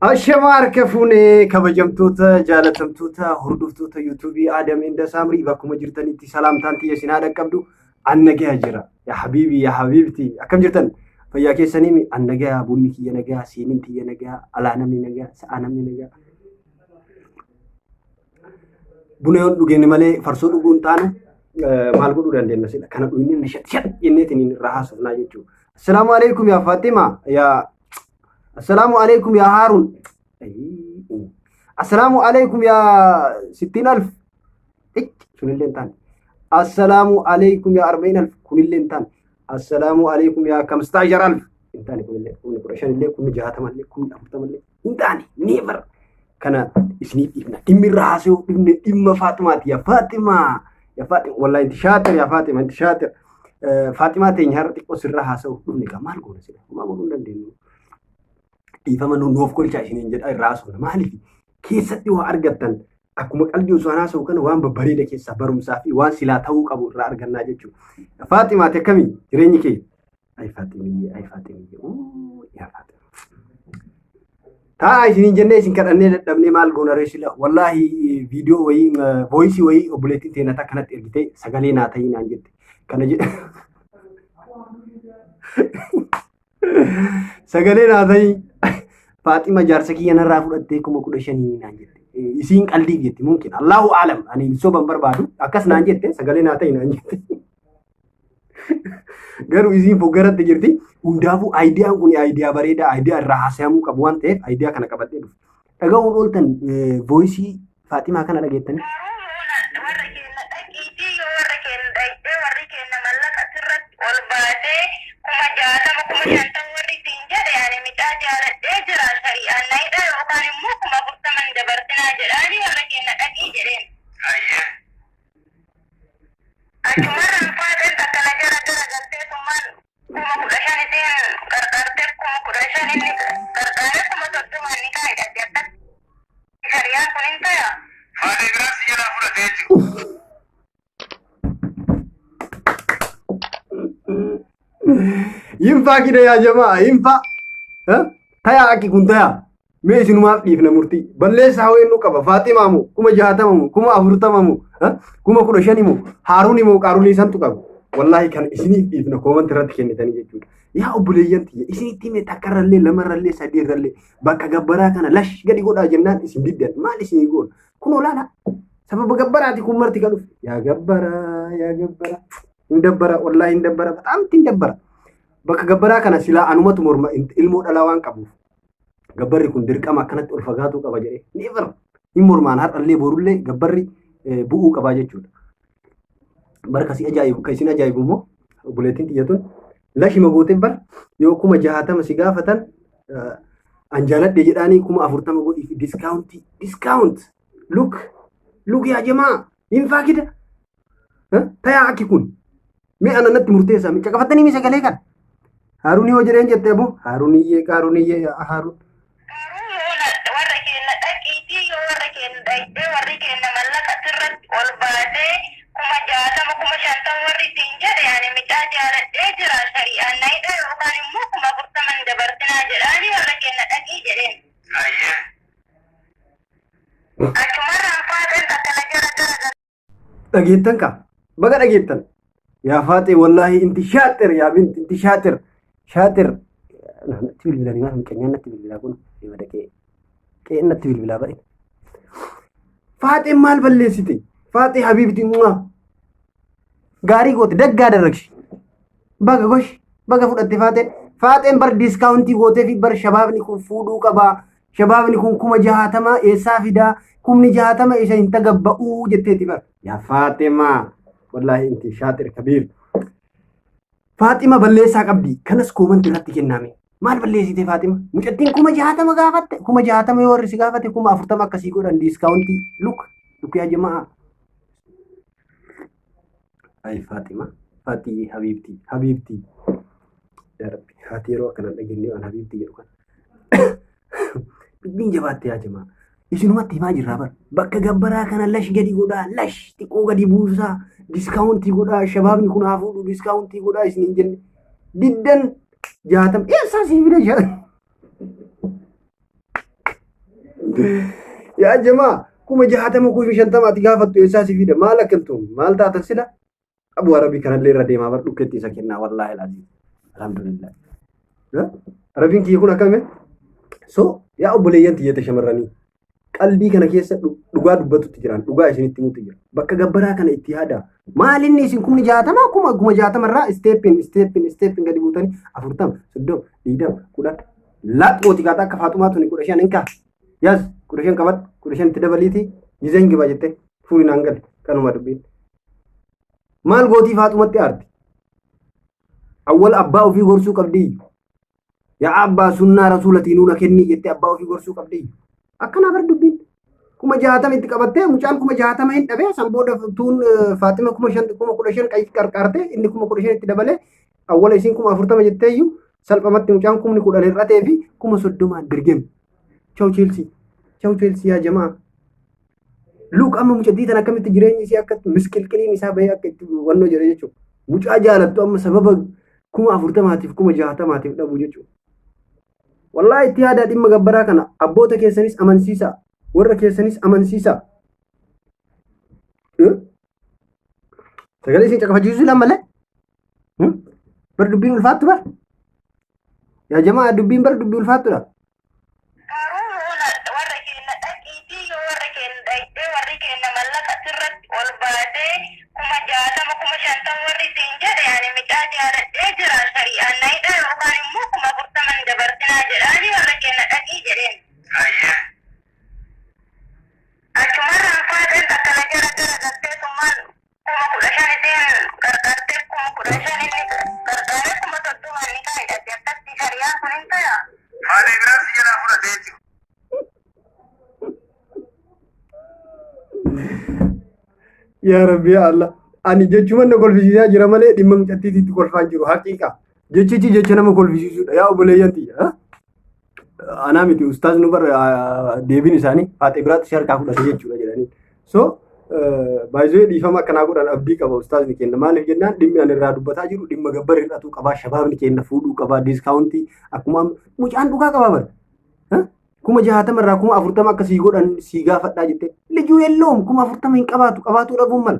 Ashama harka fuunee kabajamtoota jaalatamtoota hordoftoota yuutuubii Aadam Inda Saamrii bakkuma jirtanitti salaamtaan tiyya isin haa dhaqqabdu. An nagaya jira. Yaa habiibii yaa habiibti akkam jirtan? Fayyaa keessanii an nagaya bunni kiyya nagaya siiniin tiyya nagaya alaa namni nagaya sa'aa namni nagaya. Buna yoon dhugeenne malee farsoo dhuguun taanu maal godhuu dandeenya sila kana dhugnee nashat shat jenneetiin irraa haasofnaa jechuudha. Assalaamu alaikum yaa Faaxima yaa Assalaamu alaikum yaa Haaruun. Assalaamu alaikum yaa sittiin alf. Sunillee hin taane. Assalaamu alaikum yaa arba'in alf. Kunillee hin taane. Assalaamu alaikum yaa kamstaa jar alf. Hin taane kunillee kumni 15 illee kumni 60 illee kumni 40 illee hin taane. Never. Kana isiniif dhiifna. Dhimmi irraa haasa'uu dhimmi dhimma Faaximaati. Yaa Faaximaa. Yaa Faaxima. Wallaahi inti shaatir yaa Faaxima inti shaatir. Faaximaa teenya har'a xiqqoo sirraa haasa'uuf dhufne gaa maal goona sila? Homaa godhuu hin dandeenyu. Dhiifama nu nuuf kolchaa isiniin jedha irraa haasofna. Maaliif keessatti waa argattan akkuma qalbii osoo haasa'u kana waan babbareeda keessaa barumsaa fi waan silaa ta'uu qabu irraa argannaa jechuudha. Faaximaa ati akkamii jireenyi kee? Ay Faaximiyyee ay Faaximiyyee uu yaa Faaxima. Taa'aa isiniin jennee isin kadhannee dadhabnee maal goona ree sila wallaahi viidiyoo wayii voisii wayii obboleettiin teenya takka natti ergitee sagalee naa ta'ii naan jette. Kana jedhe sagalee naa ta'ii Faaxima jaarsa kiyya narraa fudhattee 15,000 naan jette. Isiin qaldiif jetti mumkin Allahu aalam ani soban barbaadu akkas naan jette sagalee naa ta'ii naan jette. Garuu isiin foggaratti jirti. Hundaafuu aayidiyaan kun aayidiyaa bareedaa aayidiyaa irraa haasa'amuu qabu waan ta'eef aayidiyaa kana qabadhee dhufe. Dhaga'uun ooltan voisii Faaximaa kana dhageettanii. Garuu yoo warra keenya dhaqiitii yoo warra keenya dhaqxee warri keenya mallaqa sirratti ol baasee 60,000 50,000 warri siin jedhe ani micaa jaaladhee jira shari'aan na hidhaa yookaan immoo 40,000 hin dabarsinaa jedhaanii warra keenya dhaqii jedheen. Ayyee. Achumarraan faaxeen takka na jala gara galtee summaan 15,000 isiin qarqaarte 15,000 inni qarqaaree 30,000 ni kaa'idha akkas shari'aan kun hin tayaa. Faaxee biraan si jalaa fudhate jechuudha. Yinfaa kida yaa jamaa yinfaa. Tayaa akki kun tayaa. Mee isinumaaf dhiifna murtii. Balleessaa hoo eenyu qaba? Faaximaa moo? 60,000 moo? 40,000 moo? 15,000 moo? Haaruun moo qaaruun santu qaba? Wallaahi kan isiniif dhiifna koomanti irratti kennitanii jechuudha. Yaa obboleeyyan tiyya isinitti hime takkarrallee lamarrallee sadiirrallee bakka gabbaraa kana lash gadi godhaa jennaan isin diddan maal isinii goona? Kun olaanaa. Sababa gabbaraati kun marti kan dhufe. Yaa gabbaraa yaa gabbaraa. Hin dabbara wallaahi hin dabbara bataamti hin dabbara. Bakka gabbaraa kana silaa anumatu morma ilmoo dhalaa waan qabuuf. Gabbarri kun dirqama akkanatti ol fagaatuu qaba jedhee never hin mormaan har'allee borullee gabbarri bu'uu qabaa jechuudha. Bara kasii ajaa'ibu kan isin ajaa'ibu immoo obboleettiin tiyya tun lashima gootee bar yoo 60,000 si gaafatan an jaaladhe jedhaanii 40,000 godhiif diskaawuntii diskaawunt luk luk yaa jamaa hin faakida Tayaa akki kun. Mee ana natti murteessaa mica qabattanii mi sagalee kana. Haaruun yoo jedheen jette aboo Haaruuniyyee Qaaruuniyyee yaa Haaruun. Garuu yoo warra keenya dhaqiitii yoo warra keenya dhaqxee warri keenya mallaqa sirratti ol baasee 60,000 50,000 warri siin jedhe ani micaa jaaladhee jira shari'aan na hidhaa yookaan immoo 40,000 hin dabarsinaa jedhaanii warra keenya dhaqii jedheen. Ayyee. Achumarraan faaxeen takka na jala gara Dhageettan kaa baga dhageettan yaa faaxee wallaahi inti shaaxir yaa binti inti shaaxir shaaxir natti bilbilanii maal miqanyaan natti bilbilaa kun bada qe'ee qe'een natti bilbilaa ba'e faaxeen maal balleessite faaxee habiibti mu'aa gaarii goote daggaa darragshi baga gosh baga fudhatte faaxeen faaxeen bar diiskaawuntii gootee fi bar shabaabni kun fuudhuu qabaa Shabaabni kun 60,000 eessaa fidaa? 60,000 isa hin tagabba'uu jetteeti bar. Yaa Faaximaa wallaahi inti shaaxir kabiir. Faaxima balleessaa qabdi. Kanas koomanti irratti kennaame. Maal balleessite Faaxima? Mucattiin 60,000 gaafatte. 60,000 yoo warri si gaafate 40,000 akkasii godhan diiskaawuntii. Luk luk yaa jamaa. Ay Faaxima. Faaxii habiibtii habiibtii. Yaa Rabbi haati yeroo akkanaan dhageenye waan habiibtii jedhu kana. Dubbiin jabaatte yaa jamaa. Isinumatti himaa jirraa bara. Bakka gabbaraa kana lash gadi godhaa, lash xiqqoo gadi buusaa, diskaawuntii godhaa, shabaabni kun haa fuudhu, diskaawuntii godhaa isin hin jenne. Diddan 60 eessaa sii fida 60. Yaa jamaa, 60,000 50,000 ati gaafattu eessaa si fida? Maal akkantuun maal taatan sila? Abu Arabii kanallee irra deemaa bar, dhukkeetti isa kennaa, wallaahi laazim. Alhamdulillah. Arabiin kiyya kun akkami? So yaa obboleeyyan tiyyata shamarranii, qalbii kana keessa dhugaa dubbatutti jiran, dhugaa isinitti himutti jira. Bakka gabbaraa kana itti yaada. Maal inni isin 60,000 60,000 irraa stepin stepin stepin gadi buutanii 40, 30, 20, 10 laxooti kaata akka Faaxumaa tuni 15 hin kaa. Yaas 15 qabadhu, 15 itti dabaliiti gizeen gibaa jettee fuuri naan gali, kanuma dubbiin. Maal gootii Faaxumatti aarti? Awwal abbaa ofii gorsuu qabdii. Yaa abbaa, sunnaa rasuulatii nuuna kennii jettee abbaa ofii gorsuu qabdii. Akkanaa bar dubbiin. 60,000 itti qabattee mucaan 60,000 hin dhabee, san booda tuun Faaxima 5,000, 15,000 qarqaartee, inni 15,000 itti dabalee, awwala isiin 40,000 jettee iyyuu salphamatti mucaan 10,000 hir'atee fi 30,000 dirgem. Chaw Cheelsii. Chaw Cheelsii yaa jamaa. Luuk amma mucattii tan akkamitti jireenyi isii akka misqilqiliin isaa bahee akka itti wannoo jedhe jechuudha. Mucaa jaalattu amma sababa 40,000tiif 60,000tiif dhabu jechuudha. Wallaahi itti yaadaa dhimma gabbaraa kana, abboota keessanis amansiisaa, warra keessanis amansiisaa. Sagalee isin caqafachiisuu lan malee. Bar dubbiin ulfaattu bar. Yaa jamaa, dubbiin bar dubbii ulfaattudha. Garuu yoo warra keenya dhaqiitii, yoo warra keenya dhaqxee warri keenya mallaqa sirratti ol baasee 60,000 50,000 warri siin jedhe, ani micaa jaaladhee jira, shari'aan na hidhaa yookaan immoo 40,000 hin dabarsinaa jedhaani warra keenya dhaqii jedheen. Ayyee. Achumarraan Faaxeen takka na jala gara galtee summaan 15,000 isiin gargaartee, 15,000 inni gargaaree, 30,000 ni kaa'idhate. Akkatti shari'aan kun hin ta'a. Haadha biraa si jalaa fudhate jechuudha. Yaa Rabbi, yaa Allah. Ani jechuma na kolfisiisaa jira malee dhimma mucattiitiitti kolfaan jiru haqiiqa. Jechichi jecha nama kolfisiisudha. Yaa obboleeyyan tiyya. Anaa miti, ustaaz nu bar deebiin isaanii Faaxee biraatti si harkaa fudhate jechuudha jedhanii. So baay'ee dhiifama akkanaa godhan abdii qaba ustaazni kenna. Maaliif jennaan, dhimmi ani irraa dubbataa jiru dhimma gabbar hir'atuu qabaa, shabaabni kenna fuudhuu qabaa, discountii akkuma mucaan dhugaa qabaa bara. 60,000 irraa 40,000 akka sii godhan sii gaafadhaa jettee. Lijuu yelloom 40,000 hin qabaatu, qabaatuu dhabuun mala.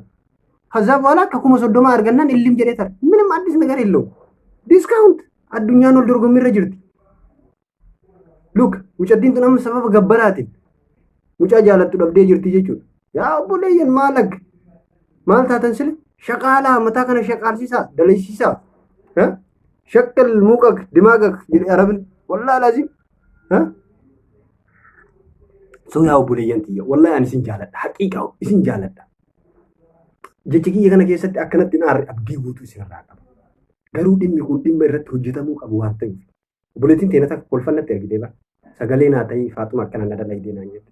ከዛ በኋላ akka 30,000 argannaan illim jedhee tara. ምንም አዲስ ነገር የለውም። Discount addunyaan ol dorgommii irra jirti. Look, mucattiin tun amma sababa gabbaraatiin mucaa jaalattu dhabdee jirti jechuudha. Yaa obboleeyyan, maal akka maal taatan sile shaqaalaa mataa kana shaqaalsiisaa dalaysiisaa. Shakkal muuqak dimaaqak jedhe arabni, wallaa laazim. So yaa obboleeyyan tiyya, wallahi ani isin jaaladha, haqiiqaa isin jaaladha. Jecha kiyya kana keessatti akkanatti hin aarre abdii guutuu isinirraa qaba. Garuu dhimmi kun dhimma irratti hojjetamuu qabu waan ta'eef. Obboleettiin teena takka kolfannatti ergitee bara. Sagalee naa ta'ii, Faaxuma akkana na dalaydee naan jette.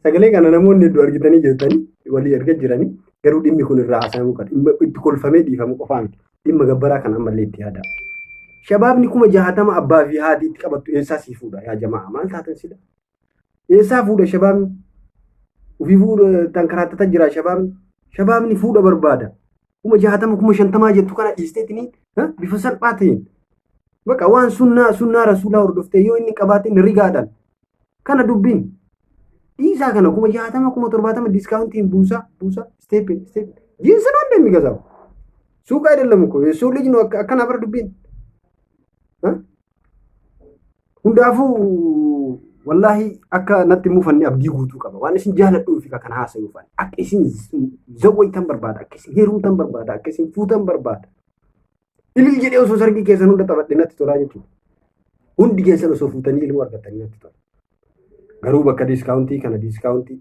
Sagalee kana namoonni hedduu argitanii jirtanii walii erga jiranii, garuu dhimmi kun irraa haasa'amuu qaba. Dhimma itti kolfamee dhiifamu qofaa miti. Dhimma gabbaraa kana ammallee itti yaadaa. Shabaabni 60,000 abbaa fi haati itti qabattu eessaa sii fuudha yaa jamaa, maal taatan sila? Eessaa fuudha shabaabni? Ofii fuudha tankaraattata jira shabaabni. Shabaabni fuudha barbaada. 60,000 50,000 jettu kana dhiisteetini bifa salphaa ta'een. Bakka waan sunnaa rasuulaa hordoftee yoo inni qabaatin rigaadhaan. Kana dubbiin. Dhiisaa kana 60,000 70,000 discountiin buusaa buusaa stepin stepin. ጂንስ ነው እንደሚገዛው ሱቅ አይደለም እኮ የሰው ልጅ ነው akkana bara dubbiin. Hundaafuu wallaahi akka natti mufanne abdii guutuu qaba. Waan isin jaaladhuu fi kana haasa'uuf akka isin zawwaytan barbaada, akka isin heerumtan barbaada, akka isin fuutan barbaada. Ilil jedhee osoo sargii keessan hunda taphadhe natti tolaa jechuudha. Hundi keessan osoo fuutanii ilmoo argatanii natti tola. Garuu bakka discountii kana, discountii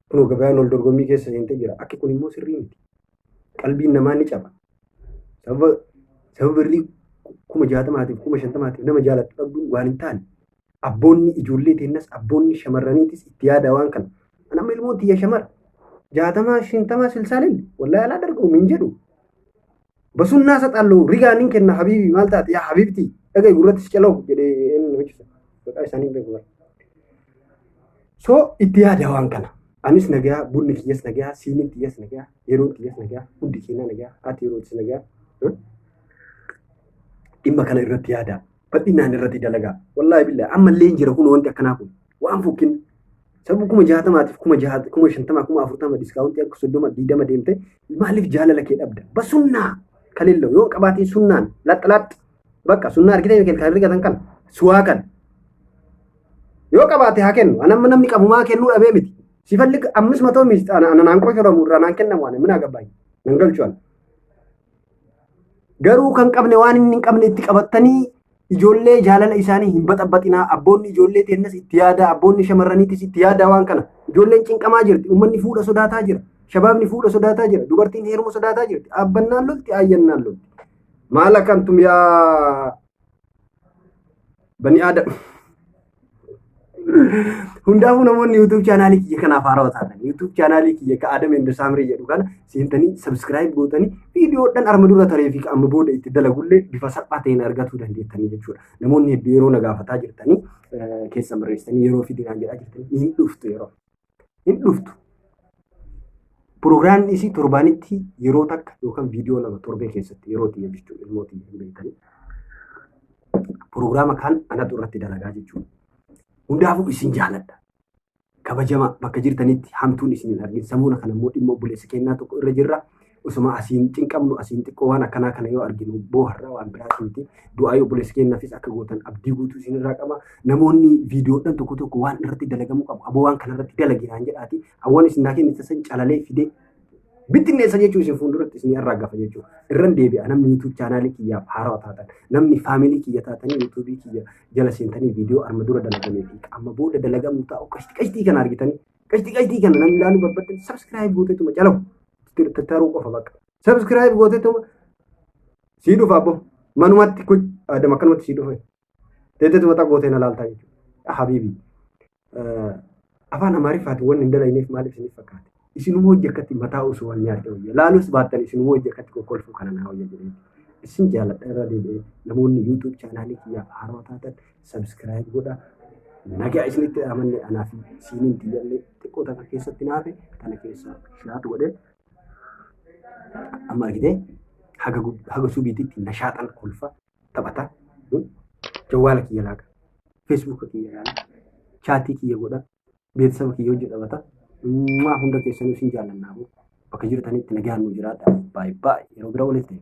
kunoo gabayaan ol dorgommii keessa seentee jira. Akki kun immoo sirrii miti. Qalbiin namaa ni caba. Sababa birrii 60,000tiif 50,000tiif nama jaalattu dhabduun waan hin taane. Abboonni ijoollee teennas, abboonni shamarraniitis itti yaada waan kana. An amma ilmoon tiyya shamara. 60, 50, 60 leen wallahi alaa dargamu hin jedhu. Basunnaa saxalloo rigaa nin kenna, habiibi maal taate, yaa habiibti dhaga'i gurratti si calawu jedhee inni hojjeta. Maqaa isaanii hin beeku bara. So itti yaada waan kana. Anis nagayaa, bunni kiyyas nagayaa, siiniin tiyyas nagayaa, yeroon tiyyas nagayaa, hundi keenyaa nagayaa, haati yerootis nagayaa. Dhimma kana irratti yaada. Bal'inaan irratti dalagaa. Wallaahi billaahi ammallee hin jira kun wanti akkanaa kun waan fokkin. Sababa 60,000tiif 60,000, 50,000, 40,000 discount akka 30 20 deemte maaliif jaalala kee dhabda? Basunnaa kalillo yoo qabaatiin sunnaan laxxa laxxa bakka sunnaa argitee kan rigatan kan suwaa kan yoo qabaate haa kennu. Anamma namni qabumaa kennuu dhabee miti. Sifalli ammis matoo miti ana naan qoshoramu irraa naan kennamu ana minaa gabbaay nan galchu ana. Garuu kan qabne waan inni hin qabne itti qabattanii ijoollee jaalala isaanii hin baxabbaxinaa. Abboonni ijoollee teennas itti yaadaa, abboonni shamarraniitis itti yaadaa waan kana. Ijoolleen cinqamaa jirti, uummanni fuudha sodaataa jira, shabaabni fuudha sodaataa jira, dubartiin heeruma sodaataa jirti. Abbannaan lolti, ayyannaan lolti. Maal akkantum yaa bani aadam. Hundaafuu namoonni YouTube chaanaalii kiyya kanaaf haarawaa taatan YouTube chaanaalii kiyya ka Adam and Samrii jedhu kana seentanii subscribe gootanii viidiyoodhaan arma dura taree fi amma booda itti dalagullee bifa salphaa ta'een argatuu dandeettanii jechuudha. Namoonni hedduu yeroo na gaafataa jirtanii keessa barreessitanii yeroo fidinaan jedhaa jirtanii hin dhuftu yeroo. Hin dhuftu. Piroogiraamni isii torbaanitti yeroo takka yookaan viidiyoo lama torbee keessatti yeroo tiyya jechuudha ilmoo tiyya hin beektanii. Piroogiraama kan anatu irratti dalagaa jechuudha. Hundaafuu isin jaaladha. Kabajama bakka jirtanitti hamtuun isin hin argin. Samuuna kana immoo dhimma obboleessa kennaa tokko irra jirra. Osuma asiin cinqabnu asiin xiqqoo waan akkanaa kana yoo arginu booharra waan biraati miti. Du'aa obboleessa kennaafis akka gootan abdii guutuu isin irraa qaba. Namoonni viidiyoodhaan tokko tokko waan irratti dalagamuu qabu. Aboo waan kana irratti dalagi naan jedhaati. Awwaan isin naa kennite san calalee fidee bittinneessa jechuu isin fuulduratti isin irraa gafa jechuudha. Irran deebi'a namni YouTube chaanaalii kiyyaaf haarawaa taatan namni faamilii kiyya taatanii YouTube kiyya jala seentanii viidiyoo arma dura dalagamee fi amma booda dalagamu taa'u qashti qashtii kana argitanii qashti qashtii kana namni ilaaluu barbaaddan subscribe gooteetuma calawu taruu qofa bakka subscribe gooteetuma sii dhufa abbo manumatti kun adama akkanumatti sii dhufa teeteetuma xaa gootee na laaltaa jechuudha. Habiibi afaan Amaariffaatiin wanni hin dalayneef maaliif isiniif fakkaate? Isinuma hojii akkatti mataa osoo wal nyaadhe wayya. Laalus baattan isinuma hojii akkatti kokkolfuu kana naa wayya jedhee. Isin jaaladha irra deebi'ee namoonni YouTube chaanaalii kiyyaaf haarawaa taatan subscribe godha. Nagaa isinitti amanne anaa fi siiniin tiyyallee xiqqoo takka keessatti naafe kana keessa shaat godhee amma argitee haga subiititti nashaaxan kolfa taphata. Jawwaala kiyya laaqa. Feesbuuka kiyya yaala. Chaatii kiyya godha. Beeksisa kiyya hojii taphata. Hunda keessanuu isin jaallannaa. Bakka jirtanitti nagaan nu jiraadha. Baay'ee baay'ee yeroo bira walitti.